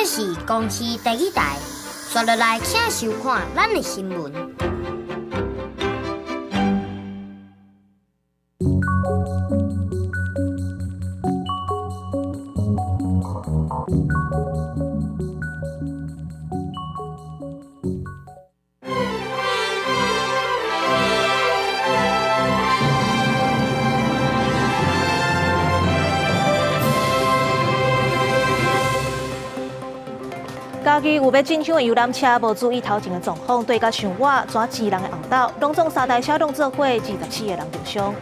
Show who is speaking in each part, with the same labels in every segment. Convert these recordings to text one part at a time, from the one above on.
Speaker 1: 這是公視第一台，紲落來請收看咱的新聞。
Speaker 2: 家己有欲進香的遊覽車，無注意頭前的狀況，對甲傷倚，轉一人的後斗，攏總三台車攏做伙，24個人受傷。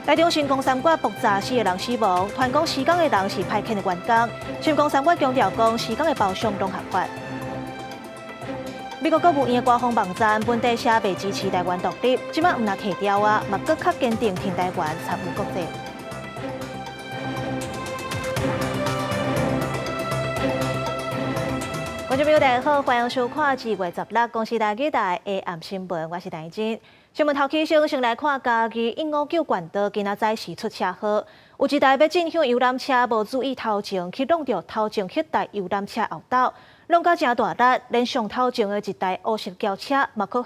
Speaker 2: 台中成功三決爆炸，四個人死亡，傳講施工的人是派遣的員工。成功三決強調講，施工的包商攏合法。美國國務院的官方網站本底寫袂支持台灣獨立，這擺毋但退掉啊，嘛閣較堅定挺台灣參與國際。觀眾朋友大家好，歡迎收看2月16公視台語台的下暗新聞，我是陳真。新聞頭起先，先來看嘉義鶯五九縣道今仔早時出車禍，有一台欲進香遊覽車無注意頭前，去挵著頭前彼台遊覽車後斗，挵甲誠大力，連上頭前的一台烏色轎車嘛去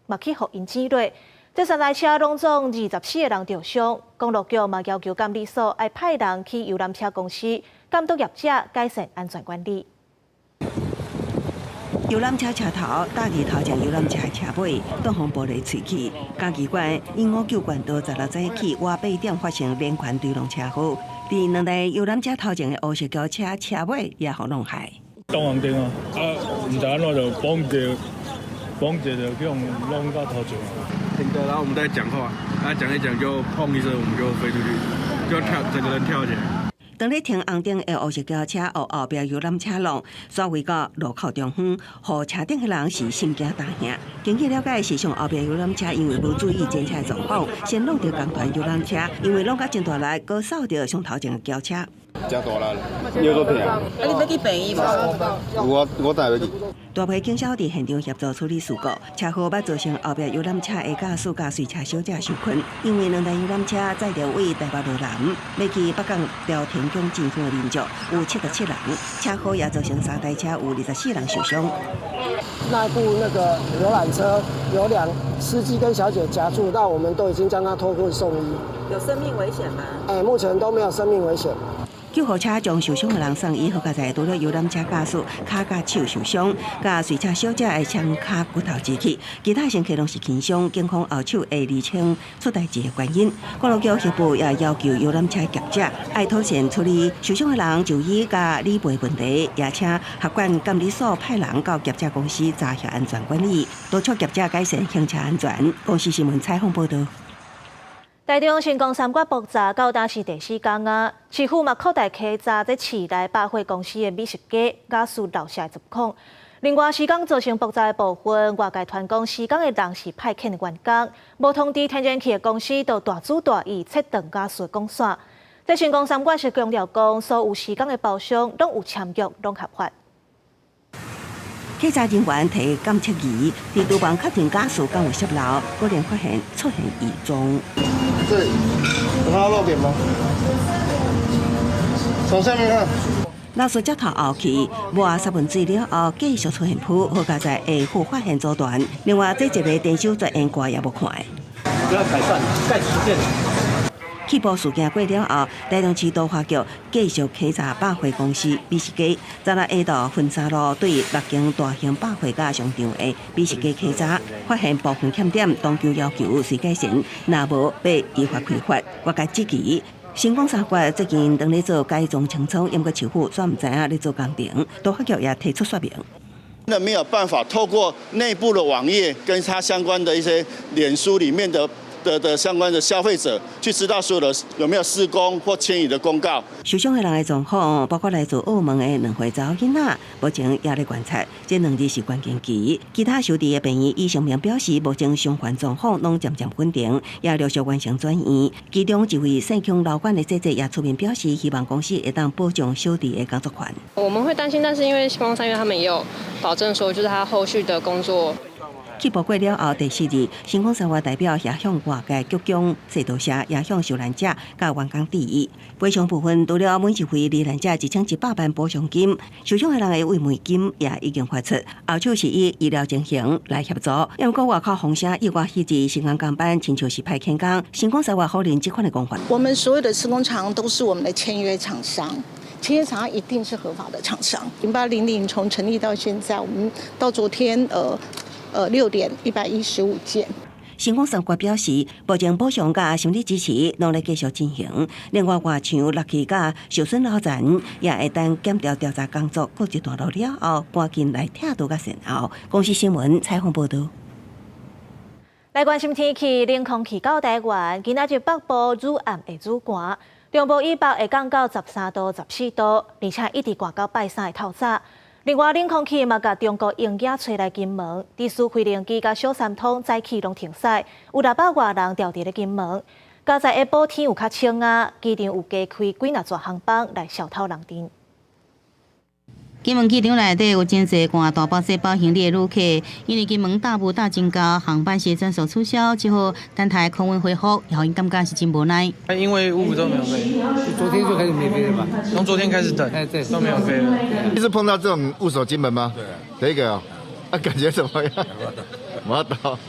Speaker 2: 嘛去予𪜶擠落。這三台車攏總24個人著傷，公路局嘛要求監理所愛派人去遊覽車公司監督業者改善安全管理。
Speaker 3: 遊覽車車頭搭佇頭前遊覽車車尾，擋風玻璃碎去。嘉義縣鶯五九縣道16早起外八點發生連環對撞車禍，佇兩台遊覽車頭前的烏色轎車車尾也予弄害。
Speaker 4: 擋紅燈啊！啊，毋知按怎就嘣一，嘣一就去予弄到頭前。
Speaker 5: 停著，然後我們在講話，啊講一講就砰一聲，我們就飛出去，就跳，整個人跳起來。
Speaker 3: 當咧停紅燈的烏色轎車予後壁遊覽車挵，煞位到路口中央，予車頂的人是心驚膽嚇。根據了解，是上後壁遊覽車因為無注意前車的狀況，先挵著工團遊覽車，因為挵甲真大力，閣掃著上頭前的轎車。
Speaker 6: 誠大力，腰都疼。
Speaker 7: 啊，你欲去病院無？
Speaker 6: 有啊，我等下欲去。
Speaker 3: 大批警消佇現場協助處理事故，車禍捌造成後壁遊覽車的駕駛佮隨車小姐受困，因為兩台遊覽車載著位台北羅南，欲去北港朝天宮進香的民眾有77人，車禍也造成三台車有24人受傷。
Speaker 8: 那部那個遊覽車有兩司機跟小姐夾住，但我們都已經將他脫困送醫。
Speaker 7: 有生命危險嗎？
Speaker 8: 欸，目前都沒有生命危險。
Speaker 3: 救護車將受傷的人送醫，好佳哉，除了遊覽車駕駛跤佮手受傷，佮隨車小姐的雙跤骨頭折去，其他乘客攏是輕傷。警方後手會釐清出代誌的原因。公路局協部也要求遊覽車業者愛妥善處理受傷的人就醫佮理賠問題，也請轄管監理所派人到業者公司查核安全管理，督促業者改善行車安全。公視新聞採訪報導。
Speaker 2: 台中成功三決爆炸到今是第四工啊，市府嘛擴大稽查這市內百貨公司的美食街、瓦斯漏洩的狀況。另外，施工造成爆炸的部分，外界傳講施工的人是派遣的員工，無通知天然氣的公司，就大主大意切斷瓦斯的管線。這成功三決是強調講，所有施工的包商攏有簽約，攏合法。
Speaker 3: 稽查人員提監測儀，佇廚房確認瓦斯敢有洩漏，果然發現出現異狀。
Speaker 6: 這裡有看到漏點嗎？從下面看。
Speaker 3: 老師接頭後去，抹殺菌水了後，繼續出現霧，好佳哉下戶發現阻斷。另外，這一个電修絕緣蓋也無看。
Speaker 9: 要改善，蓋實踐。
Speaker 3: 氣爆事件過了後，台中市都發局繼續稽查百貨公司美食街。昨昏下晝分三路對六間大型百貨佮商場的美食街稽查，發現部分欠點，當局要求隨改善，若無欲依法開罰。外界質疑，成功三決最近當咧做改裝清倉，毋過市府煞毋知影咧做工程，都發局也提出說明。
Speaker 10: 那沒有辦法透過內部的網頁跟他相關的一些臉書裡面的相關的消費者去知道所有的有沒有施工或遷移的公告。
Speaker 3: 受傷的人的狀況，包括來自澳門的兩歲查某囡仔，目前也咧觀察。這兩日是關鍵期。其他收治的病院醫生們表示，目前傷患狀況攏漸漸穩定，也陸續完成轉院。其中一位姓孔老闆的姐姐也出面表示，希望公司會當保障小弟的工作權。
Speaker 11: 我們會擔心，但是因為新光三越他們也有保證說，就是他後續的工作。
Speaker 3: 起步過了後第四日，星光三月代表也向外界鞠躬說多謝，也向受難者佮員工致意。賠償部分除了每一位罹難者1100萬補償金，受傷的人的慰問金也已經發出。後手是以醫療情形來協助。毋過外口風聲意外彼日施工工班親像是派遣工，星光三月否認這款的講法。
Speaker 11: 我們所有的施工廠都是我們的簽約廠商。簽約廠商一定是合法的廠商。0800從成立到現在，我們到昨天6點115件。
Speaker 3: 星光三月表示，目前補償佮心理支持攏咧繼續進行。另外，外牆落去佮受損樓層也會等檢調調查工作告一段落了後，趕緊來拆除佮善後。公視新聞採訪報導。
Speaker 2: 來關心天氣，冷空氣到台灣，今仔日北部愈暗會愈寒，中部以北會降到13度、14度，而且一直寒到拜三的透早。另外，冷空氣嘛，共中國鷹仔吹來金門，致使飛行機佮小三通早起攏停駛，有600外人牢佇咧金門。佳哉下晡天有較晴啊，機場有加開幾若座航班來消透人陣。
Speaker 12: 金門機場內底有真濟攜大包細包行李的旅客，因為金門大霧大增加，航班是全數取消，只好等待空運恢復，予𪜶感覺是真無奈。
Speaker 13: 因為霧都沒有飛，
Speaker 14: 昨天就開始沒飛了吧？
Speaker 13: 從昨天開始等，哎對，都沒有飛了。
Speaker 6: 你是碰到這種霧鎖金門嗎？對啊，這個啊，啊感覺怎麼樣？無到。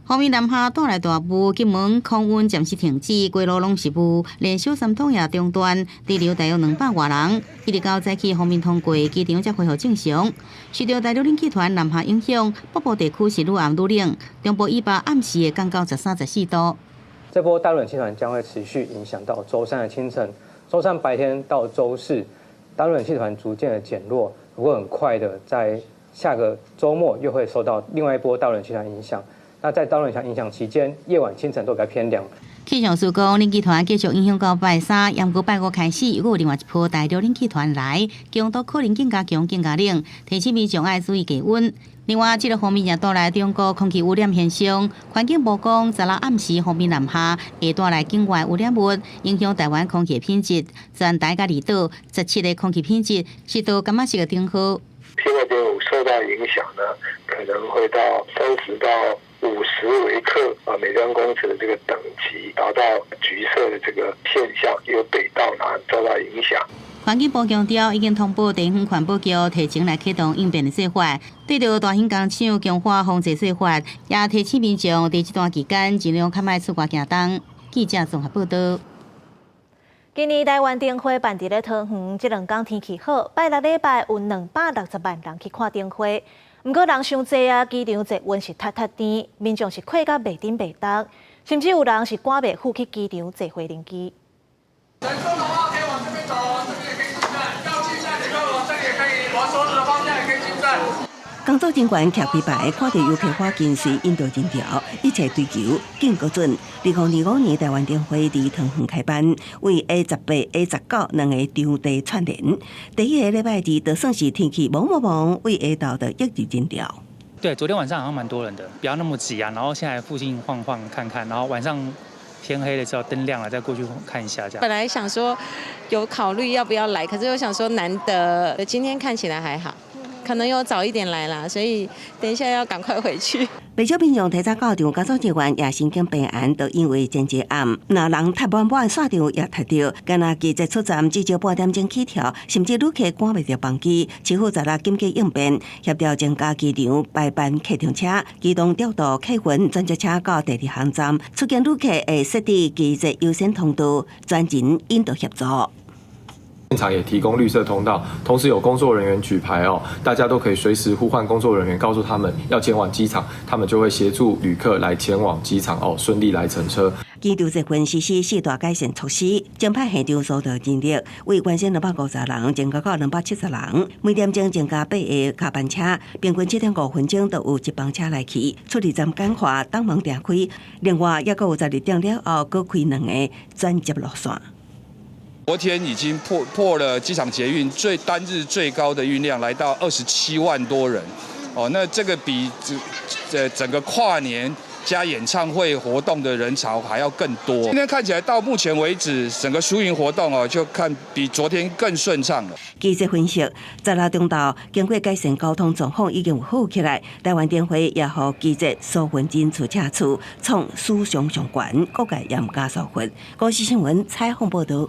Speaker 12: 鋒面南下帶來大霧，金門空運暫時停止，規路攏是霧，連小三通也中斷，滯留大約200外人。一直到早起鋒面通過，機場才恢復正常。受到大陸冷氣團南下影響，北部地區是愈暗愈冷，中部以北暗時會降到13、14度。
Speaker 15: 這波大陸冷氣團將會持續影響到週三的清晨，週三白天到週四，大陸冷氣團逐漸的減弱，不過很快的在下個週末又會受到另外一波大陸冷氣團影響。那在大陸冷影響期間，夜晚、清晨都比較偏涼。
Speaker 12: 氣象署講，冷氣團繼續影響到拜三，毋過拜五開始，又有另外一波大陸冷氣團來，強度可能更加強、更加冷，提醒民眾愛注意低溫。另外，這個鋒面也帶來中國空氣污染現象。環境部講，十六暗時鋒面南下，會帶來境外污染物，影響台灣空氣品質。全台佮離島17个空氣品質是到柑仔色的燈號。
Speaker 16: PM2.5受到影響呢，可能會到30到50微克啊，每方公尺的這個等級達到橘色的這個現象，由北到南受到影響。
Speaker 12: 環境部強調，已經通報地方環保局提前來啟動應變的計劃，對著大型工廠強化防災計劃，也提醒民眾佇這段期間盡量較莫出外行動。記者綜合報道。
Speaker 2: 今年台灣燈會辦佇咧桃園，這兩工天氣好，拜六禮拜有260萬人去看燈會。毋過人傷濟啊，機場捷運是塞塞甜，民眾是困甲袂振袂動，甚至有人是趕袂赴去機場坐飛行機。
Speaker 17: 人多的話可以往這邊走，這邊也可以進站，要進站的客，這裡也可以往桌子的方向也可以進站。
Speaker 3: 工作人員徛開牌，看著遊客趕緊隨引導人潮，一切追求緊閣準。2025年台灣燈會佇桃園開辦，為 A18、A19兩个場地串聯。第一个禮拜二，就算是天氣濛濛濛，為下晝就湧入人潮。
Speaker 18: 對，昨天晚上好像蠻多人的，不要那麼擠啊。然後現在附近晃晃看看，然後晚上天黑了之後燈亮了再過去看一下，這樣。
Speaker 19: 本來想說有考慮要不要來，可是又想說難得，今天看起來還好。可能有早一點來啦，所以等一下要趕快回去。
Speaker 3: 不少民眾提早到場，工作人員也神經平安，都因為前一暗，若人塞滿滿，煞場也塞著，敢若機捷出站至少半點鐘起跳，甚至旅客趕袂著班機。市府昨日緊急應變，協調增加機場排班客運車，機動調度客運轉接車到第二航站，出境旅客會設置機捷優先通道，專人引導協助。
Speaker 20: 現場也提供綠色通道，同時有工作人員舉牌哦，大家都可以隨時呼喚工作人員，告訴他們要前往機場，他們就會協助旅客來前往機場哦，順利來乘車。
Speaker 3: 機場捷運實施四大改善措施，增派現場疏導人力，為原先250人增加到270人，每點鐘增加八个加班車，平均7點5分鐘就有一班車來去。出入站簡化，擋門定開，另外抑閣有12點了後，閣開兩個轉接路線。
Speaker 21: 昨天已經破了機場捷運最單日最高的運量，來到27萬多人。哦，那這個比這整個跨年加演唱會活動的人潮還要更多。今天看起來到目前為止，整個疏運活動哦，就看比昨天更順暢了。
Speaker 3: 記者分析，16中晝經過改善交通狀況已經有好起來，台灣燈會也予機捷疏運進出車次創史上上懸，各界也毋敢疏忽。公視新聞採訪報導。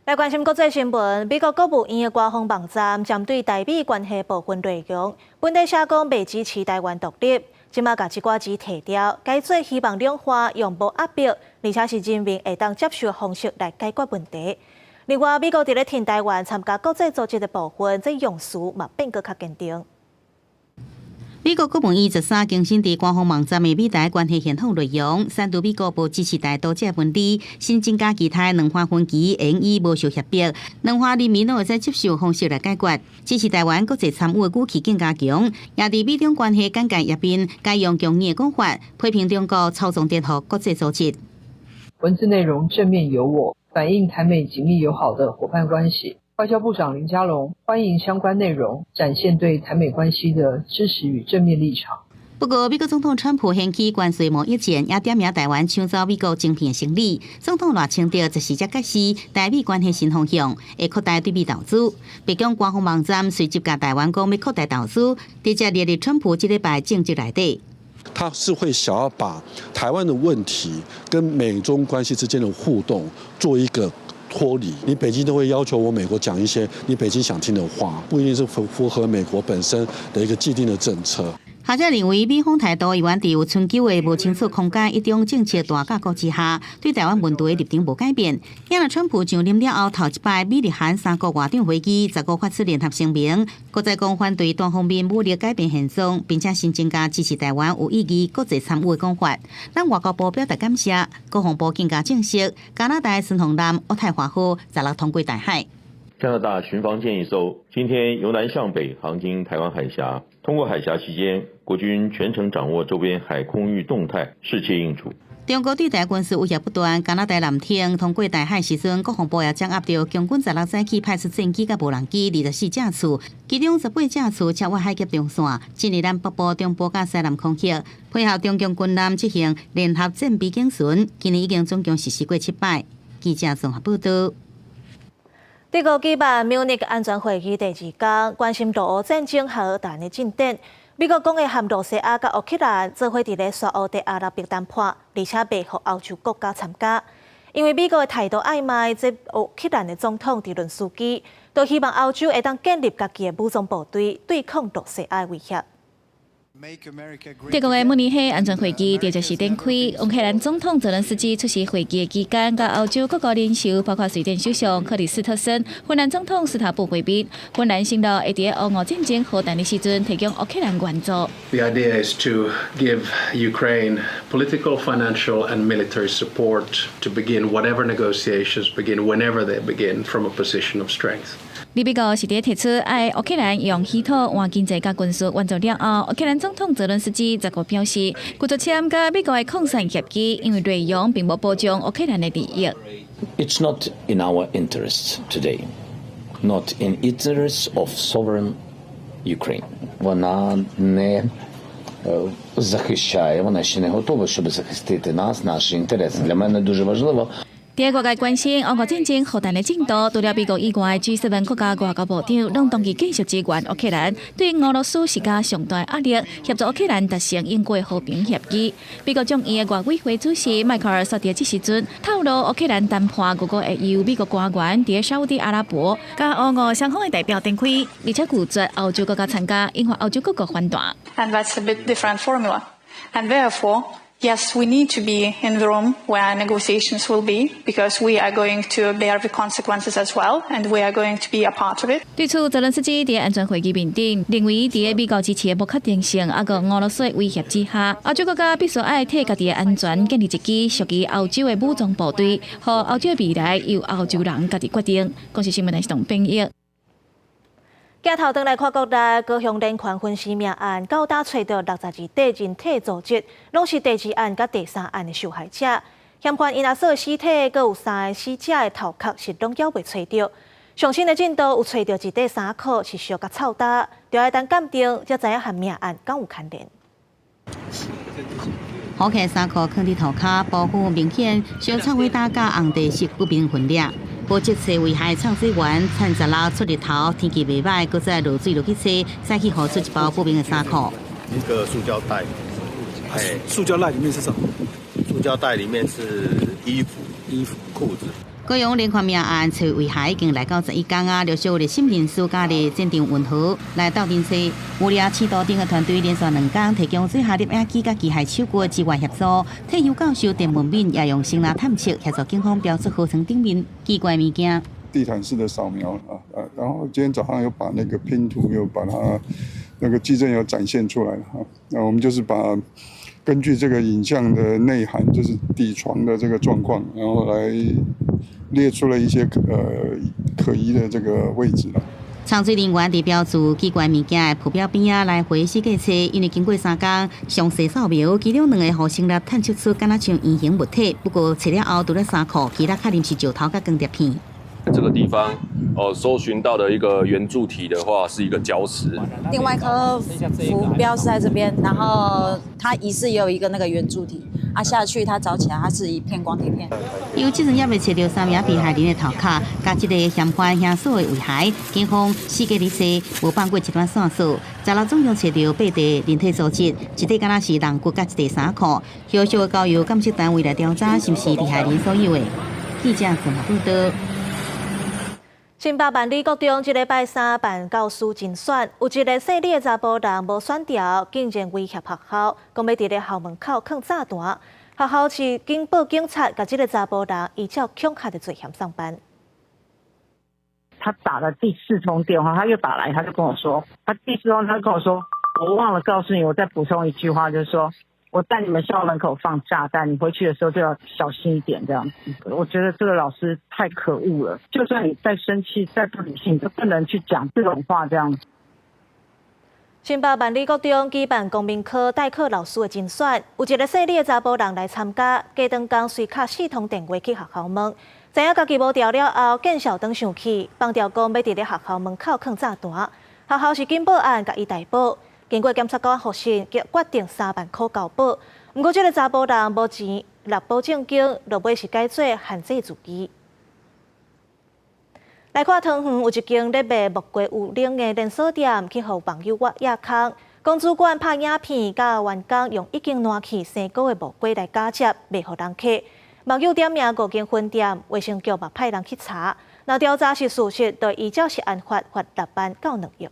Speaker 2: 來關心國際新聞，美國國務院的官方網站針對台美關係部分內容，本底寫講袂支持台灣獨立，這馬共這寡字提掉，改做希望兩岸用無壓迫，而且是人民會當接受的方式來解決問題。另外，美國佇咧挺台灣參加國際組織的部分，這用詞嘛變閣較堅定。
Speaker 12: 美國國務院13更新佇官方網站的美台關係憲法內容，刪除美國無支持台獨這個文字，新增加其他兩岸分歧應以無受脅迫，兩岸人民攏會使接受方式來解決。支持台灣國際參與的語氣更加強，也佇美中關係簡介入面改用強硬的講法，批評中國操縱顛覆國際組織。
Speaker 1: 文字內容正面有我，反映台美緊密友好的夥伴關係。外交部長林佳龍歡迎相關內容，展現對台美關係的支持與正面立場。
Speaker 12: 不過，美國總統川普掀起關稅貿易戰，也點名台灣搶走美國晶片生意。總統賴清德這時才解釋台美關係新方向，會擴大對美投資。白宮官方網站隨即共台灣講欲擴大投資，直接列入川普這禮拜政績內底。
Speaker 22: 他是會想要把台灣的問題跟美中關係之間的互動做一個脫離，你北京都會要求我美國講一些你北京想聽的話，不一定是符合美國本身的一個既定的政策。
Speaker 12: 學者認為，美方態度猶原佇有春秋的無清楚空間一中政策大架構之下，對台灣問題的立場無改變。因為川普上任了後，頭一擺美日韓三國外長會議15發出聯合聲明，閣再講反對單方面武力改變現狀，並且新增加支持台灣有意義國際參與的講法。咱外交部表達感謝，國防部更加證實，加拿大巡防艦渥太華號16通過台海。
Speaker 23: 加拿大巡防艦一艘，今天由南向北航經台灣海峽，通過海峽期間，國軍全程掌握周邊海空域動態，適切應處。
Speaker 12: 中國對台軍事威脅不斷，加拿大艦艇通過台海時陣，國防部也掌握著共軍十六早起派出戰機佮無人機24架次，其中18架次超越海峽中線，進入咱北部、中部佮西南空域，配合中共軍艦執行聯合戰備警巡，今年已經總共實施過七擺。記者綜合報道。
Speaker 2: 德國舉辦慕尼黑安全會議第二天，關心俄烏戰爭和談的進展。美國講會和露西亞佮烏克蘭做伙佇咧沙烏地阿拉伯談判，而且袂予歐洲國家參加。因為美國的態度曖昧，這烏克蘭的總統澤倫斯基都希望歐洲會當建立家己的武裝部隊，對抗露西亞的威脅。
Speaker 24: 德國的慕尼黑安全會議佇這時展開，烏克蘭總統澤倫斯基出席會議的期間，佮歐洲各國領袖，包括瑞典首相克里斯特森、芬蘭總統斯塔布會面。芬蘭承諾會佇俄烏戰爭和談的時陣提供烏克蘭援助。
Speaker 25: The idea is to give Ukraine political, financial, and military support to begin whatever negotiations begin, whenever they begin, from a position of strength.
Speaker 24: 美國是佇提出愛烏克蘭用稀土換經濟佮軍事援助了後，烏克蘭總統澤倫斯基十五表示，拒絕簽佮美國的擴散協議，因為內容並無保障烏克蘭的利益。
Speaker 26: It's not in our interests today, not in interests of sovereign Ukraine. Вона не захищає, вона ще не готова, щоб захистити нас, наші інтереси. Для мене дуже важливо.
Speaker 24: 佇外界關心烏俄戰爭和談的進度，除了美國以外，G7 國家外交部長攏同意繼續支援烏克蘭，對俄羅斯施加上大壓力，協助烏克蘭達成永久和平協議。美國眾議院外委會主席邁克爾薩佇這時陣透露，烏克蘭談判預估會由美國官員佇沙烏地阿拉伯佮烏俄雙方的代表展開，而且拒絕歐洲國家參加，引發歐洲各國反彈。
Speaker 27: And that's a bit different formula, and therefore. Yes, we need to be in the room where negotiations will be, because we are going to bear the consequences as well, and we are going to be a part of it.
Speaker 24: 對此，澤倫斯基佇安全會議面頂認為，佇美國支持的不確定性，抑閣俄羅斯的威脅之下，歐洲國家必須愛替家己的安全建立一支屬於歐洲的武裝部隊，予歐洲的未來由歐洲人家己決定。公視新聞台董編譯。
Speaker 2: 鏡頭轉來看國內高雄連環分屍命案，到今揣著62塊人體組織，攏是第二案佮第三案的受害者。嫌犯𪜶阿嫂的屍體，閣有三個死者的頭殼是攏猶未揣著。上新的進度有揣著一塊衫褲是燒甲臭焦，著愛等鑑定才知影和命案敢有牽連。
Speaker 12: 好客衫褲囥佇塗跤，皮膚明顯小臭味打佮紅茶色不明分粒。負責揣遺骸摠水員，趁16出日頭，天氣袂䆀，閣再落水落去揣，再去予出一包不明的衫褲。
Speaker 4: 一個塑膠袋，
Speaker 5: 哎，塑膠袋裡面是什麼？
Speaker 4: 塑膠袋裡面是衣服、衣服、褲子。
Speaker 12: 高雄連環命案揣遺骸已經來到11工啊，陸續有熱心人士佮佇戰場運河來鬥陣揣。有掠市道頂的團隊連續2工提供水下攝影機佮機械手具支援協助。退休教授鄭文敏也用聲納探測協助警方標出河床頂面奇怪物件。
Speaker 7: 地毯式的掃描啊，然後今天早上又把那個拼圖又把它那個跡證又展現出來了哈。那我們就是把根據這個影像的內涵，就是底床的這個狀況，然後來列出了一些可疑的這個位置啦。
Speaker 12: 摠水人員佇標註奇怪物件的浮標邊仔來回四界揣，因為經過3工詳細掃描，其中兩个予聲納探測出敢若像圓形物體，不過揣了後除了衫褲，其他確認是石頭佮光碟片。
Speaker 8: 這個地方哦，搜尋到的一個圓柱體的話，是一個礁石。
Speaker 9: 另外一顆浮標是在這邊，然後它疑似也有一個那個圓柱體，啊下去它找起來，它是一片光碟片。
Speaker 12: 由這陣猶未揣著三名被害人的頭殼，佮這个嫌犯兄嫂的遺骸，警方四界咧踅，無放過一段線索。16總共揣著八塊人體組織，一塊敢若是人骨，佮一塊衫褲。後續交由鑑識單位來調查，是毋是被害人所有的。記者綜合報導。
Speaker 2: 新北萬里國中這禮拜三辦教師甄選，有一个姓李的查埔人無選著，竟然威脅學校，講欲佇咧校門口囥炸彈。學校是緊報警察，共這个查埔人依照恐嚇的罪嫌送辦。
Speaker 10: 他打了第四通電話，他又打來，他就跟我說，他第四通他跟我說，我忘了告訴你，我再補充一句話，就是說我在你們校門口放炸彈，你回去的時候就要小心一點，這樣子。我覺得這個老師太可惡了，就算你再生氣、再不理性，都不能去講這種話，這樣子。
Speaker 2: 新北萬里國中舉辦公民科代課老師的甄選，有一个姓李的查埔人來參加，隔當工隨敲四通電話去學校問，知影家己無著了後，見笑轉生氣，放調講欲佇咧學校門口囥炸彈，學校是緊報案，共伊逮捕。經過檢察官複審，決定3萬箍交保。毋過，這个查埔人無錢納保證金，落尾是改做限制住居。來看桃園有一間咧賣木瓜牛奶的連鎖店，去予網友挖野空，講主管拍影片，佮員工用已經爛去生果的木瓜來假接賣予人客。網友點名五間分店，衛生局嘛派人去查，若調查是事實，就依照食安法罰6萬到2億。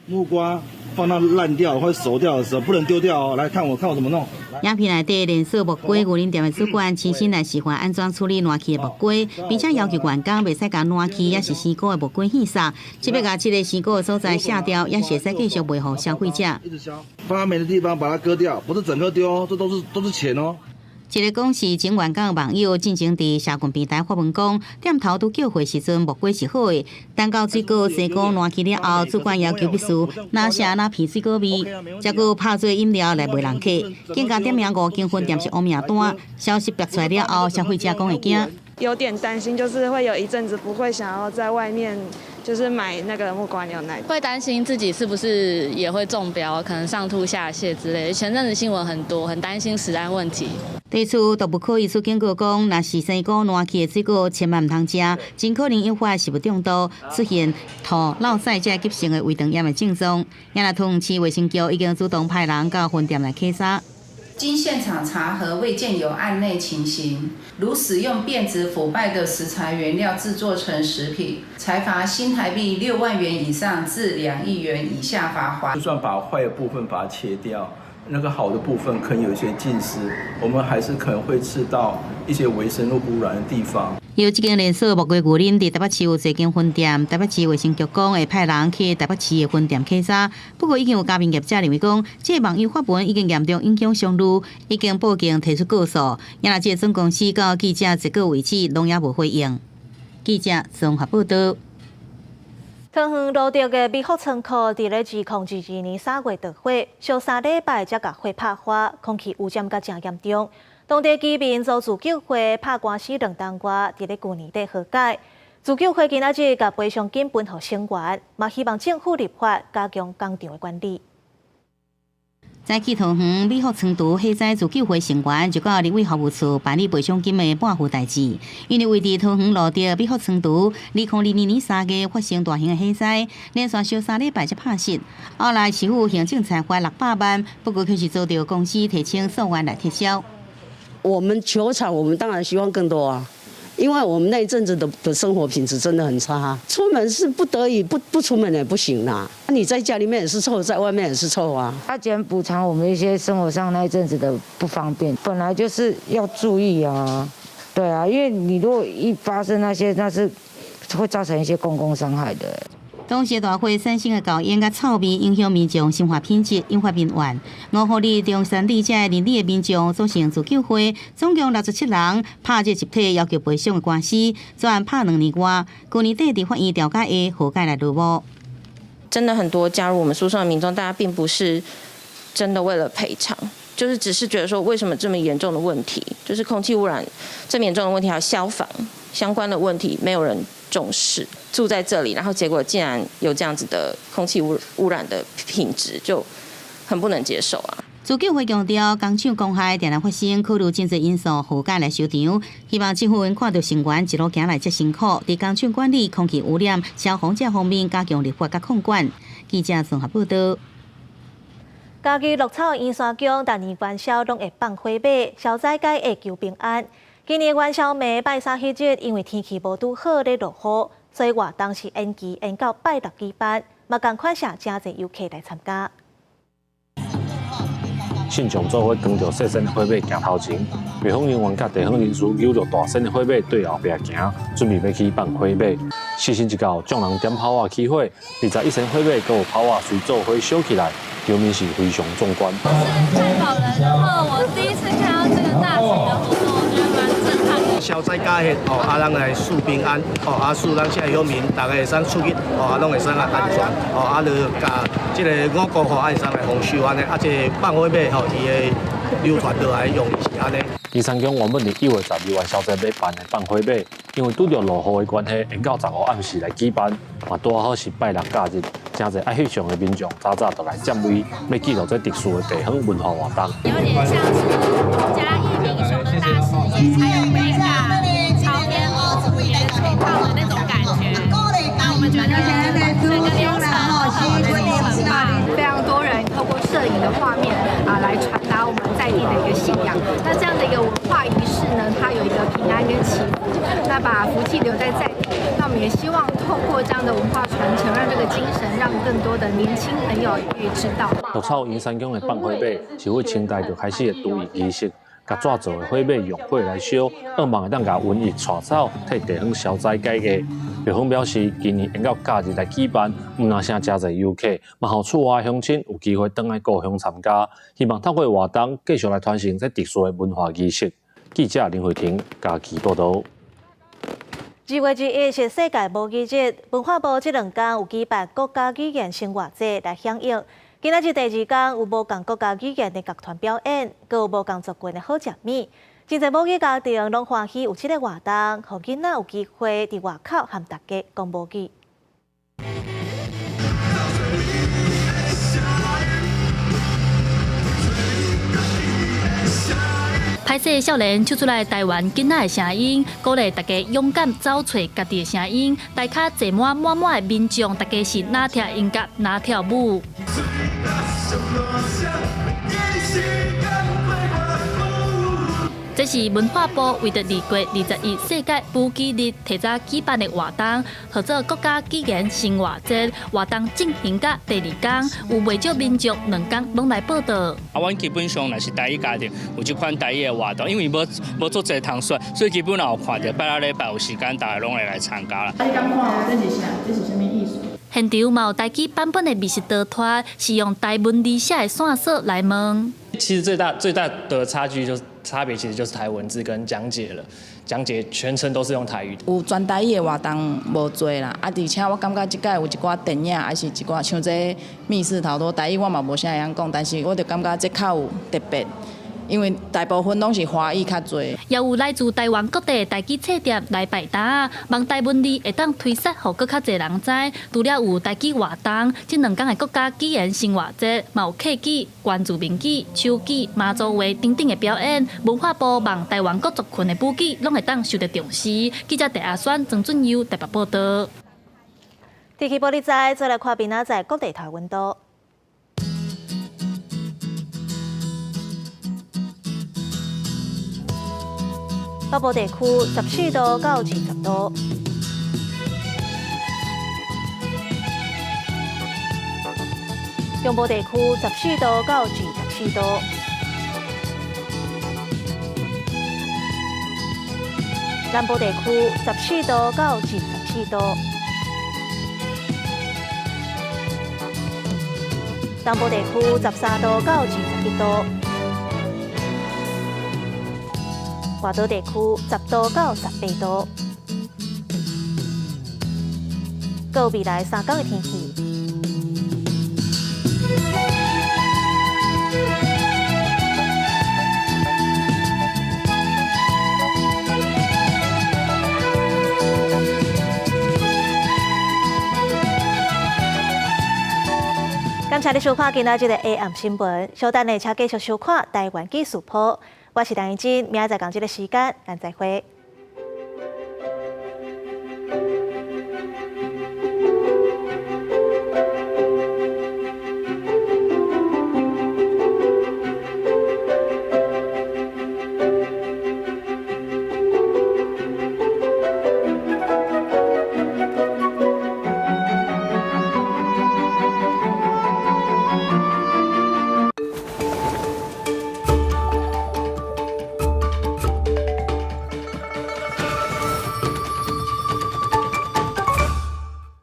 Speaker 11: 木瓜放到爛掉或熟掉的時候，不能丟掉哦。來看我，看我怎麼弄。
Speaker 12: 影片內底連鎖木瓜牛奶店的主管親身來示範按怎處理爛去的木瓜，並且要求員工袂使共爛去抑是生果的木瓜獻殺，這欲共這个生果的所在卸掉，也是會使繼續賣予消費者。
Speaker 11: 一直削，發霉的地方把它割掉，不是整顆丟哦，這都是錢哦。
Speaker 12: 這个講是前員工的網友進前佇社群平台發文講，店頭拄叫貨時陣木瓜是好的，等到水果生果爛去了後，主管要求必須若寫若皮水果味，才閣拍做飲料來賣人客。更加點名五間分店是烏名單，消息爆出來了後，消費者講會驚。
Speaker 28: 有點擔心，就是會有一陣子不會想要在外面就是買那個木瓜牛奶，
Speaker 29: 會擔心自己是不是也會中標，可能上吐下瀉之類。前陣子新聞很多，很擔心食安問題。
Speaker 12: 對此，動物科醫師警告講，若是生果爛去的水果，千萬毋通食，真可能引發食物中毒，出現吐、落屎這急性的胃腸炎的症狀。也若桃園市衛生局已經主動派人到分店來檢查。
Speaker 19: 經現場查核，未見有案內情形，如使用變質腐敗的食材原料製作成食品，裁罰新台幣6萬元以上至2億元以下罰鍰。
Speaker 30: 就算把壞的部分把它切掉，那個好的部分可能有一些浸濕，我們還是可能會吃到一些微生物污染的地方。
Speaker 12: 有這間連鎖木瓜牛奶佇台北市有濟間分店，台北市衛生局講會派人去台北市的分店檢查。不過已經有加盟業者認為講，這個網友發文已經嚴重影響商譽，已經報警提出告訴。也若這個總公司到記者這個為止，攏猶無回應。記者綜合報導。
Speaker 2: 桃園蘆竹的美福倉庫，佇咧2022年3月著火，燒3禮拜才共火拍花，空氣污染甲誠嚴重。當地居民組自救會拍官司2冬外，佇咧舊年底和解。自救會今仔日共賠償金分予成員，嘛希望政府立法加強工廠的管理。
Speaker 12: 早起桃園美福村屯火災自救會成員就到立委服務處辦理賠償金的撥付代誌。因為位佇桃園蘆竹美福村屯，2022年3月發生大型的火災，連續燒3禮拜才拍熄。後來市府行政裁罰600萬，不過卻是遭到公司提請訴願來撤銷。
Speaker 3: 我們求償，我們當然希望更多啊，因為我們那一陣子的生活品質真的很差，出門是不得已，不出門也不行啦。你在家裡面也是臭，在外面也是臭啊。
Speaker 6: 他既然補償我們一些生活上那一陣子的不方便，本來就是要注意啊，對啊，因為你如果一發生那些，那是會造成一些公共傷害的。
Speaker 12: 當時大火產生的高煙佮臭味，影響民眾生活品質，引發民怨。五號里中山里這鄰里的民眾組成自救會，總共67人，拍這集體要求賠償的官司，專案拍2年外，去年底佇法院調解下和解來落幕。
Speaker 13: 真的很多加入我們訴訟的民眾，大家並不是真的為了賠償，就是只是覺得說，為什麼這麼嚴重的問題，就是空氣污染這麼嚴重的問題，還有消防相關的問題，沒有人重視。住在這裡，然後結果竟然有這樣子的空氣污染的品質，就很不能接受啊。
Speaker 12: 自救會強調，工廠公害定定發生，考慮真濟因素，和解來收場。希望政府𪜶看著成員一路行來遮辛苦，佇工廠管理、空氣污染、消防這方面加強立法佮控管。記者綜合報道。
Speaker 2: 嘉義鹿草圓山宮逐年元宵攏會放火馬，消災解厄求平安。今年元宵暝拜三彼日，因為天氣無拄好咧落雨，所以活動是延期延到拜六舉辦，嘛仝款是誠濟遊客來參加。
Speaker 14: 信眾做伙扛著細細的火馬行頭前，廟方人員佮地方人士扭著大身的火馬對後壁行，準備欲去放火馬。時辰一到，眾人點炮仔起火，21身火馬閣有炮仔隨做伙燒起來，場面是非常壯觀。
Speaker 15: 太寶人，然後我第一次看到這個大型的活動，我覺得蠻震撼的。
Speaker 16: 消災解厄哦，啊，咱來賜平安哦，啊，賜咱這鄉民，逐家會使出去哦，啊，攏會使啊安全哦，啊，就共這個五穀吼，會使來豐收按呢，啊，這個放火馬吼，伊的流傳落來用意是按呢。
Speaker 14: 圓山宮原本佇1月12元宵節欲辦的放火馬，因為拄著落雨的關係，延到15暗時來舉辦，嘛拄好是拜六假日，誠濟愛翕相的民眾早早就來佔位，欲記錄這特殊的地方文化活動。
Speaker 15: 有點像是嘉義民雄的大師爺，還有北港朝天宮也配套的那種感覺。那我們覺得整個流程很棒，
Speaker 27: 非常多人透過攝影的畫面啊，來傳達我們在地的一個信仰。那這樣的一個文化儀式呢，它有一個平安跟祈福，那把福氣留在在地。那我們也希望透過這樣的文化傳承，讓這個精神讓更多的年輕朋友也可以知道。
Speaker 14: 鹿草圓山宮的放火馬是對清代就開始的廚藝儀式，共紙做的火馬用火來燒，向望會當共瘟疫帶走，替地方消災解厄。廟方表示，今年延到假日來舉辦，毋但誠濟遊客，嘛予厝外鄉親有機會轉來故鄉參加。希望透過活動繼續來傳承這特殊的文化儀式。記者林慧婷嘉義報導。
Speaker 2: 2月21是世界母語日，文化部這兩工有舉辦國家語言生活節來響應。今仔日第二工有無仝國家語言的樂團表演，閣有無仝族群的好食物。真濟母語家庭攏歡喜有這个活動，予囡仔有機會佇外口和大家講母語。
Speaker 29: 歹勢少年唱出來台灣囡仔的聲音，鼓勵大家勇敢走揣家己的聲音。台跤坐滿滿滿的民眾，大家是若聽音樂，若跳舞。這是文化部為著2月21世界母語日提早舉辦的活動，號做國家語言生活節。活動進行到第二天，有袂少民眾兩工攏來報到。
Speaker 17: 啊，阮基本上若是台語家庭有這款台語的活動，因為無足濟通選，所以基本上有看著拜六禮拜有時間，大家攏會來參加啦。
Speaker 18: 啊，你敢看這是啥？這是啥物意思？
Speaker 29: 現場嘛有台語版本的美食桌攤，是用台文字寫的線索來問。
Speaker 20: 其實最大的差距就是差別，其實就是台文字跟講解了，講解全程都是用台語。
Speaker 18: 有全台語的活動無濟啦，啊，而且我感覺這擺有一寡電影，還是一寡像這密室逃脫台語，我嘛無啥會曉講，但是我就感覺這較有特別，因為大部分攏是華裔較濟。
Speaker 29: 也有來自台灣各地台語冊店來擺擔，望台文字會當推捒予閣較濟人知。除了有台語活動，這兩工的國家語言生活節，嘛有客語、原住民語、手語、馬祖話等等的表演。文化部望台灣各族群的母語攏會當受著重視。記者鄭阿選、曾俊佑台北報導。
Speaker 2: 天氣報你知，再來看明仔載各地頭溫度。北部地區14度到20度，中部地區14度到24度，南部地區14度到24度，東部地區13度到21度。外島地區10度到18度，閣有未來三工的天氣。感謝你收看今仔日的 AM 新聞，稍等下請繼續收看台灣記事報。我是陳怡真，明仔載仝這个時間，咱再會。